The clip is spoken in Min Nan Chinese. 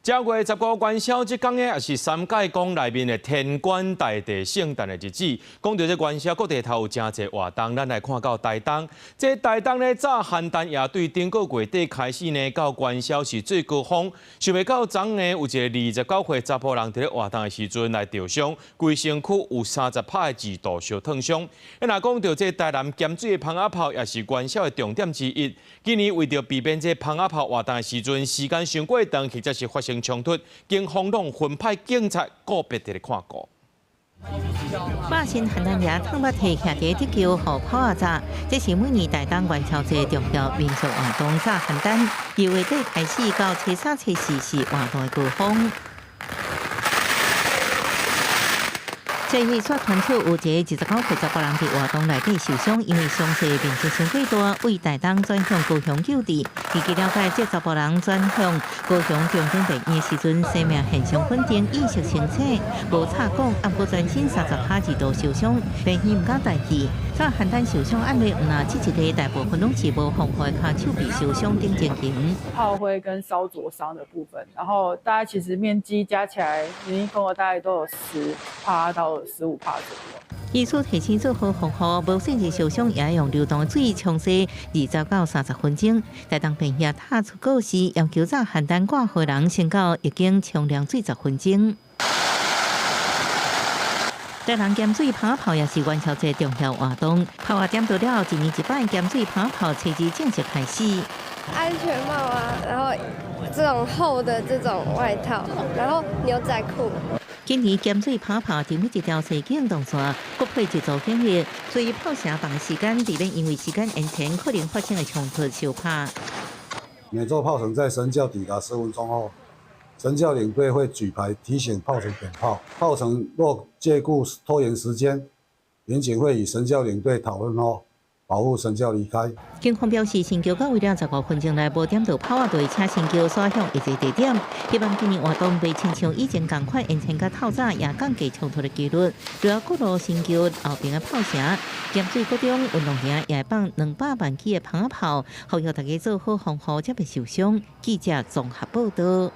正月15元宵這工呢，也是三界宮內面的天官大帝聖誕的日子。講著這元宵，各地頭有誠濟活動，咱來看到台東。這台東呢，炸寒蛋也對頂個月底開始呢，到元宵是最高峰。想袂到昨呢，有一個29歲查埔人佇咧活動的時陣來著傷，規身軀有30拍的二度燒燙傷。若講著這台南鹹水的蜂仔炮，也是元宵的重點之一。今年為著避免這蜂仔炮活動的時陣時間傷過長，或者是發生衝突，警方攏分派警察個別佇咧看顧。百姓寒單夜湯捌提徛佇竹橋予炮仔炸，這是每年台東元宵節重要民俗活動炸寒單。2月底開始到初三、初四是活動的高峰。這一煞傳出有一个29歲查埔人佇活動內底受傷，因為傷勢面積傷過大，為台東轉向高雄救治。根據了解，這查埔人轉向高雄長庚病院時陣，生命現象穩定，意識清醒，無插管，毋過全身30拍二度受傷，病院毋敢代替。炸寒單受傷案例，毋但這一個，大部分攏是無防護跤手臂受傷等情形。炮灰跟燒灼傷的部分，然後大概其實面積加起來，林林總總大概都有10趴到15趴左右。醫師提醒做好防護，無細節受傷也用流動水沖洗20到30分鐘。台東病院拍出告示，要求炸寒單掛號人先到浴間沖涼水10分鐘。台南鹹水蜂仔炮也是元宵節重要活動，炮仔點著了，一年一擺鹹水蜂仔炮初二正式開始。安全帽啊，然後這種厚的這種外套，然後牛仔褲。今年鹹水蜂仔炮佇每一條西景動線各配一組警力，所以炮聲放時間，避免因為時間延遲可能發生的衝突相拍。每座炮城在神轎抵達10分鐘後，神轎領隊會舉牌提醒炮城點炮。炮城若借故拖延時間，員警會與神轎領隊討論後，保護神轎離開。警方表示，神轎到位了15分鐘內無點著炮仔，就會請神轎徙向一個地點。希望今年活動袂親像以前仝款延遲佮透早，也降低衝突的幾率。除了各路神轎後爿的炮城，鹹水國中運動場也會放200萬支的蜂仔炮，呼籲大家做好防護，才袂受傷。記者綜合報導。